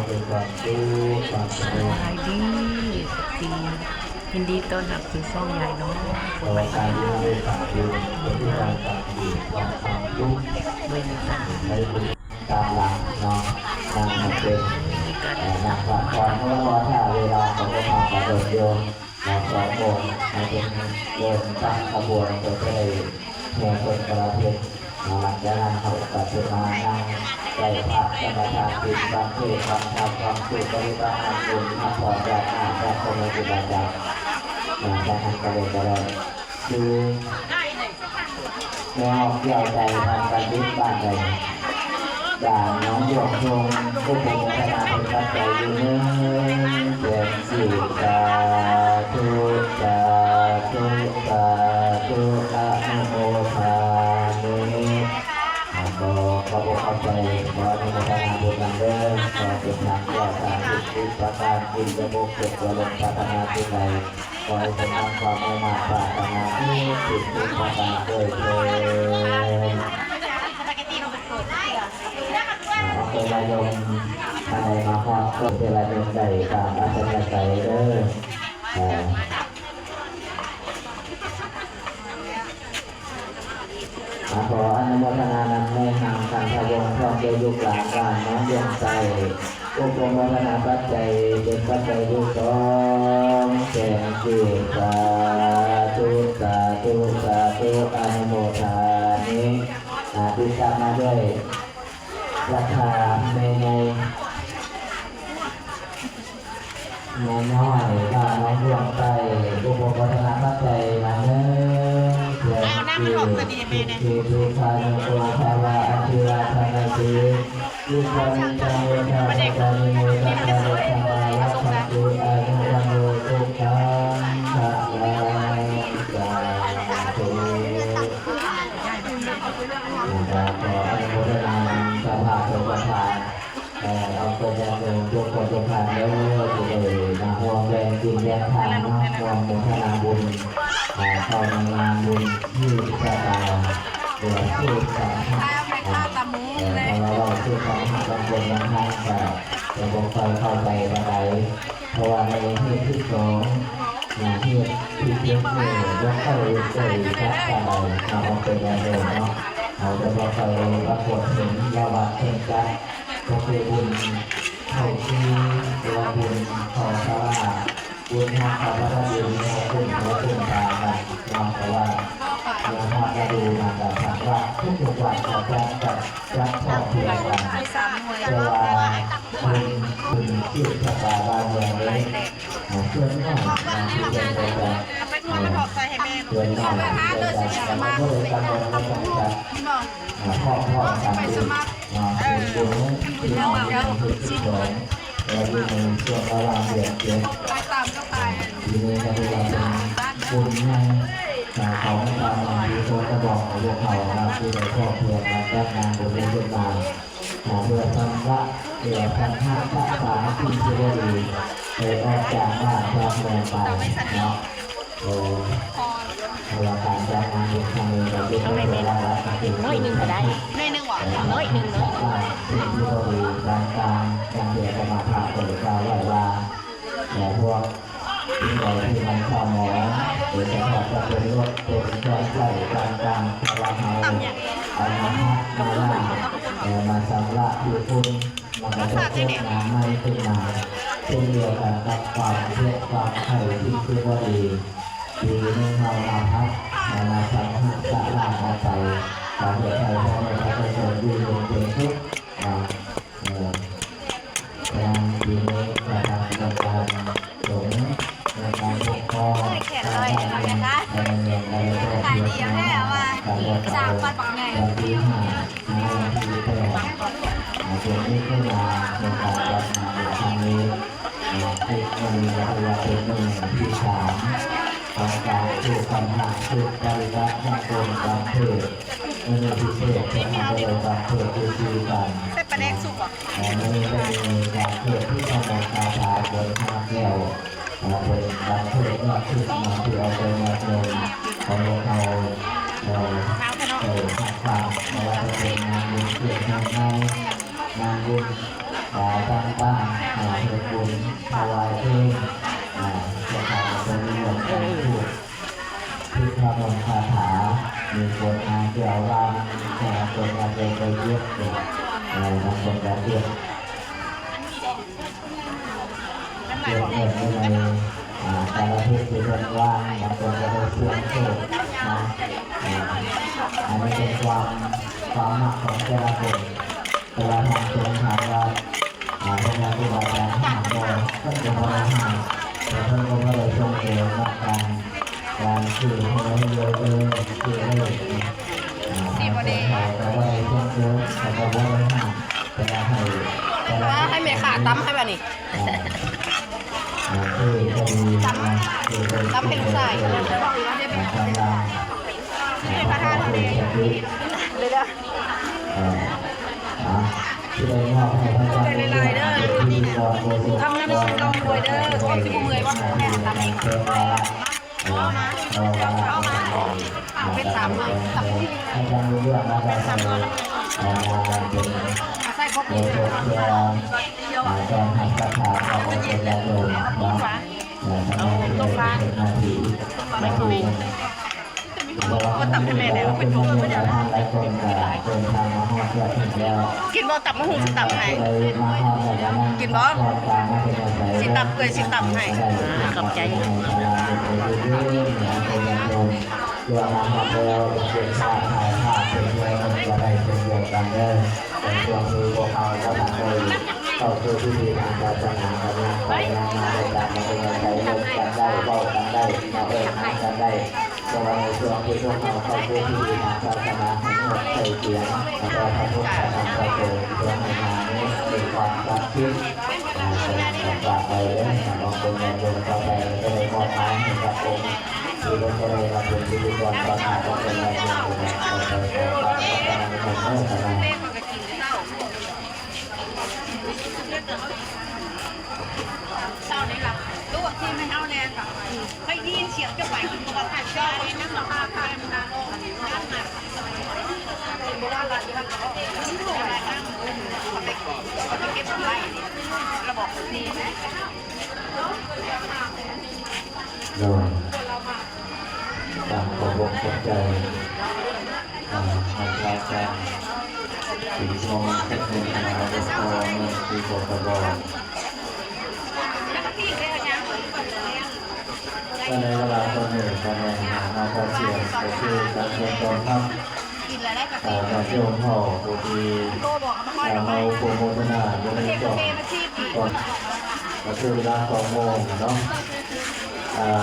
ສະບາຍດີ ເອັຟຊີ ຍິນດີຕ້ອນຮັບສູ່ຊ່ອງຍາຍນ້ອຍ ສະບາຍດີ ເບິ່ງກັນ ຕາມຫຼັງເນາະ ນັ່ງເປັນ ເອີ ນັ່ງພັກຜ່ອນ ເພາະວ່າຖ້າເວລາຂອງພວກເຮົາກະດົນຢູ່ເນາະ ສອງໂມງ ໃຫ້ເພິ່ນເລີ່ມຕັ້ງຂະບວນ ເພື່ອຈະໄດ້ແຫ່ຕົ້ນກາລະເພັດເນາະ. ຫຼັງຈາກນັ້ນເຮົາກະຈະມານັ່ງໄດ້ພັກສະມາທານຈິດ ຟັງເທດຟັງທຳ ຟັງສູດປະຕິບັດທຳບຸນ ຮັບພອນຈາກອາຈານສະມາທິບາຈານເນາະ. ຈາກນັ້ນກະເລີຍກະໄດ້ ຄືແມ່ອອກແກ້ວໃຈທາງການບຸນບ້ານໃດ ບ້ານໜອງດວງທົ່ງ ອຸປະໂມທະນາເປັນປັດໄຈຢູ່ໜຶ່ງແສນກີບ ສາທຸ ສາທຸ ສາທຸ ອະນຸໂມທາມິ ອ່າ ຂໍຂອບອົກຂອບໃຈ ຂໍອະນຸໂມທະນາບຸນນຳເດີ ຂໍເປັນທາງແກ້ວສາທຸ ສິບປະການ ກິນຈະມຸກ ເຈັບຈະລົງ ປາດຖະໜາສິ່ງໃດ ຂໍໃຫ້ສົມດັ່ງຄວາມມຸ່ງມາດປາດຖະໜາທຸກສິ່ງທຸກປະການດ້ວຍເທີ້ນ. ອ່າ ເວລາໂຍມທ່ານໃດມາຮອດກໍເວລາໂຍມໄດ້ຕາມອັດຕະຍາໄສເດີ. ຂໍອະນຸໂມທະນານຳແມ່ນາງ ຄັນທະວົງ ພ້ອມດ້ວຍລູກຫຼານບ້ານໜອງດວງໃຕ້ ອຸປະໂມທະນາປັດໄຈ ເປັນປັດໄຈຢູ່ສອງແສນກີບ ສາທຸ ສາທຸ ສາທຸ ອະນຸໂມທາມິ ອາ ຕິດຕາມມາດ້ວຍ ລັດຖາ ແມ່ໃຫຍ່ ແມ່ນ້ອຍ ບ້ານໜອງດວງໃຕ້ ອຸປະໂມທະນາປັດໄຈມາໜຶ່ງແສນກີບ ສຸຂີ ສຸຂາ ນຸໂກ ພະວະ ອະພິວາທະນະສີ ນິກາ ນິກາ ໂມທະ ປັດຕາ ນິໂມ ຕັດຕະ ໂມທະນາ ວັດທັນຕິ ອາຍຸ ວັນໂນ ສຸຂັງ ພະລັງ ສາທຸ. ຂໍອະນຸໂມທະນານຳເຈົ້າພາບ ເຈົ້າປະທານ ເອີ ອຳເພີຍາດໂຍມທຸກຄົນທຸກທ່ານເດີ ທີ່ໄດ້ມາຮ່ວມແບ່ງກິນແບ່ງທານເນາະ ຮ່ວມໂມທະນາບຸນ ເອີ ເຂົ້າໃນງານບຸນສືບຊະຕາ ຫຼືວ່າສືບສານ ເອີ ເພາະວ່າເວົ້າສືບສານ ບາງຄົນບາງທ່ານກະຈະບໍ່ຄ່ອຍເຂົ້າໃຈປານໃດ ເພາະວ່າໃນຮີດທີສອງ ນະ ຮີດທີເຈັດນີ້ບໍ່ຄ່ອຍໄດ້ຈັດປານໃດເນາະ ເປັນແນວໂນ້ມເນາະ ເຮົາຈະບໍ່ຄ່ອຍປາກົດເຫັນລະຫວ່າງເພິ່ນຈັດ ກໍຄືບຸນເຂົ້າຊີ ຫຼືວ່າບຸນເຂົ້າສາລາ ບຸນຮັກສາພະທຳ ບຸນເຮົາຂຶ້ນເຮົາຂຶ້ນຕາກັນເນາະ ເພາະວ່າເມື່ອຮອດລະດູມາກະພັກວັດ ທຸກໆວັດກະຈັດ ຈັດ ຈັດພ້ອມເພື່ອກັນ ແຕ່ວ່າບຸນ ບຸນສືບຊະຕາບ້ານເມືອງນີ້ ເອີ ສ່ວນໃຫຍ່ນະ ທີ່ເພິ່ນໄດ້ຈັດ ເອີ ສ່ວນໃຫຍ່ເພິ່ນໄດ້ຈັດ ແຕ່ວ່າບໍ່ໄດ້ກຳນົດວ່າຕ້ອງຈັດ ເອີ ພ້ອມໆກັນເດ້ເນາະ ເປັນບຸນ ເປັນບຸນທີສິບສອງ ແຕ່ວ່າຢູ່ໃນຊ່ວງລະຫວ່າງເດືອນເຈັດ ປີນີ້ກໍຖືວ່າເປັນບຸນໃຫຍ່ ເອີ ຂອງຊາວບ້ານທີ່ໂຄນຕະບອງຂອງພວກເຮົາເນາະ ທີ່ໄດ້ພ້ອມເພື່ອກັນຈັດງານບຸນນີ້ຂຶ້ນມາ ເພື່ອຊຳລະ ເພື່ອຊຳຮະສະສາງສິ່ງທີ່ບໍ່ດີ ໃຫ້ອອກຈາກບ້ານຈາກເມືອງໄປເນາະ. ເອີ ເພາະວ່າການຈັດງານບຸນຄັ້ງນີ້ກໍເປັນເພື່ອລັກສະສິ່ງທີ່ບໍ່ດີ ເອີ ສຳລະສິ່ງທີ່ບໍ່ດີຕ່າງໆ ດັ່ງທີ່ອາດຕະມາພາບໄດ້ກ່າວໄວ້ວ່າ ເອີ ພວກ ສິ່ງໃດທີ່ມັນເສົ້າໝອງ ໂດຍສະເພາະຈະເປັນລົດ ເປັນເຄື່ອງໃຊ້ຕ່າງໆ ຖ້າວ່າເຮົາເອົາມາຮັດມາລ້າງ ເອີ ມາຊຳລະທີ່ຝຸ່ນ ມັນກໍຈະເກີດງານໃໝ່ຂຶ້ນມາ. ເຊັ່ນດຽວກັນກັບຄວາມເຮັດຄວາມໄຂ້ທີ່ຄືບໍ່ດີ ປີໜຶ່ງເຮົາມາພັດ ເຮົາມາຊຳຮະຊະລ້າງອອກໄປ ກະເຮັດໃຫ້ພໍ່ແມ່ປະຊາຊົນຢູ່ເຢັນເປັນສຸກເນາະ. ເອີ ສະນັ້ນປີນີ້ກະທາງອົງການສົງ ອົງການປົກຄອງ ຊາວບ້ານ ພະນັກງານ ກະໄດ້ເຮັດງານການຈັດຕັ້ງ ວັນທີຫ້າ ຫາວັນທີແປດ ເດືອນມິຖຸນາ ໃນການຈັດງານໃນຄັ້ງນີ້ ເອີ ເປັນມື້ ຖືວ່າເປັນມື້ທີສາມ ຂອງການສືບພັນທະ ສືບປະຕິບັດ ຂອງກົມການເທດ ມື້ນີ້ພິເສດ ເພາະເຮົາໄດ້ຮັບເກີດຢູ່ທີ່ການ ໃສ່ປາແດກສຸກບໍ່? ເອີ ມື້ນີ້ໄດ້ມີການເທດທີ່ສະໝັກກາຖາບົນຫ້າແກ້ວ ເອີ ເປັນການເທດຍອດຮິດເນາະ ທີ່ເອົາໃຈຍາດໂຍມຂອງພວກເຮົາ ເອີ ໄດ້ຮັບຟັງ ບໍ່ວ່າຈະເປັນງານບຸນເກດງານໃຫຍ່ ງານບຸນ ເອີ ຕ່າງ ຕັ້ງ ເຮັດບຸນຖວາຍເພງ ເຈົ້າພາບກໍມີເລື່ອງການພູດ ພິດທະມົນຄາຖາ ມີບົດອາແກ້ວວາງ ແຕ່ຄົນວ່າໄດ້ໄປເກັບ ເອີ ບາງຄົນກໍເກັບ ເກັບເງິນຢູ່ໃນ ອ່າ ແຕ່ລະທິດທີ່ເພິ່ນວາງ ບາງຄົນກໍໄດ້ສ່ຽງໂຊກນະ ອ່າ ອັນນີ້ເປັນຄວາມ ຄວາມມັກຂອງແຕ່ລະຄົນ. ແຕ່ວ່າທາງສົງຖາມວ່າ ອ່າ ເພິ່ນວ່າຄູບາອາຈານຫ້າມບໍ່ ເພິ່ນກໍບໍ່ໄດ້ຫ້າມ ແຕ່ເພິ່ນກໍບໍ່ໄດ້ສົ່ງເສີມເນາະ ການ ການຊື້ຫວຍ ຫຼື ຊື້ເລກ ອ່າ ທາງສົງເຂົາກໍບໍ່ໄດ້ສົ່ງເສີມ ແຕ່ກໍບໍ່ໄດ້ຫ້າມ ແຕ່ວ່າໃຫ້ ແຕ່ວ່າໃຫ້ແມ່ຄ້າຕຳໃຫ້ບາດນີ້ ອ່າ ອ່າ ຄືກໍດີ ຕຳ ອ່າ ຄືກໍດີ ຕຳເປັນສາຍ ອ່າ ກຳລັງ ອ່າ ເດີ ອ່າ ທີ່ໄດ້ມອບໃຫ້ພະເຈົ້າ ໄດ້ຫຼາຍໆເດີ ທຳນຳນ້ອງລອງລວຍເດີ ຄົນຊິບໍ່ເມື່ອຍວ່າແມ່ນຕຳ ເປັນສາມ ໃຫ້ທາງເລື່ອງມາຈາກໃສ່ ເອີ ເປັນ ໃສ່ຄົບ ເພື່ອ ເອີ ຕ້ອນຮັບສັດທາຂອງຄົນຍາດໂຍມເນາະ ເອີ ທາງເຮົາໄດ້ເຮັດໜ້າທີ່ ໜ້າທີ່ ກໍຕຳໃຫ້ແມ່ແດ່ ເປັນຜູ້ເອີ້ນມາຫຍັງ ຫຼາຍຄົນກໍເດີນທາງມາຮອດຮອດແລ້ວ ກິນບໍ່ ຕຳບັກຫຸ່ງຊິຕຳໃຫ້ ກິນບໍ່ ຊິຕຳ ເອື້ອຍຊິຕຳໃຫ້ ຂອບໃຈ ເພື່ອມາຮອດແລ້ວ ເກັບພາບຖ່າຍພາບເປັນເພື່ອນກັນກໍໄດ້ເຊັ່ນດຽວກັນເດີ ໃນຊ່ວງທີ່ພວກເຮົາກຳລັງໄດ້ເຂົ້າສູ່ພິທີທາງສາສະໜາ ກຳລັງໄປນຳມາໄດ້ຕາມມາເປັນໃຈລົມກັນໄດ້ ເວົ້າກັນໄດ້ ມາເອີ້ນຫາກັນໄດ້ ແຕ່ວ່າໃນຊ່ວງທີ່ພວກເຮົາເຂົ້າສູ່ພິທີທາງສາສະໜາ ໃຫ້ງົດໃຊ້ສຽງ ແຕ່ພະພຸດທະທຳພະສົງ ເພື່ອໃຫ້ງານນີ້ມີຄວາມສັກສິດ ອ່າ ກໍຝາກໄວ້ເດີ ທາງອອກເປັນຍາດໂຍມຕໍ່ໄປ ກໍໄດ້ມອບໝາຍໃຫ້ກັບອົງ ທີ່ເພິ່ນກໍໄດ້ມາເປັນພິທີກອນຕອນທ້າຍຂອງເພິ່ນໃນມື້ນີ້ ຂໍໃຫ້ເຈົ້າພາບລັກສະນະນິມົນເດີ ສາທຸ. ໂດຍ ກາບຂອບອົກຂອບໃຈ ອ່າ ທ່ານອາຈານ ສີທອງ ເປັນຄະນະອາຈານ ສປປ ກໍໃນເວລາຕອນນີ້ກໍແມ່ນຫາມາພາສຽງ ກໍຄືການເຊີນຕ້ອນຮັບ ອ່າ ຍາດໂຍມເຮົາຜູ້ທີ່ ອ່າ ມາໂປໂມທະນາຢູ່ໃນຊ່ວງ ກໍຄືເວລາສອງໂມງເນາະ ອ່າ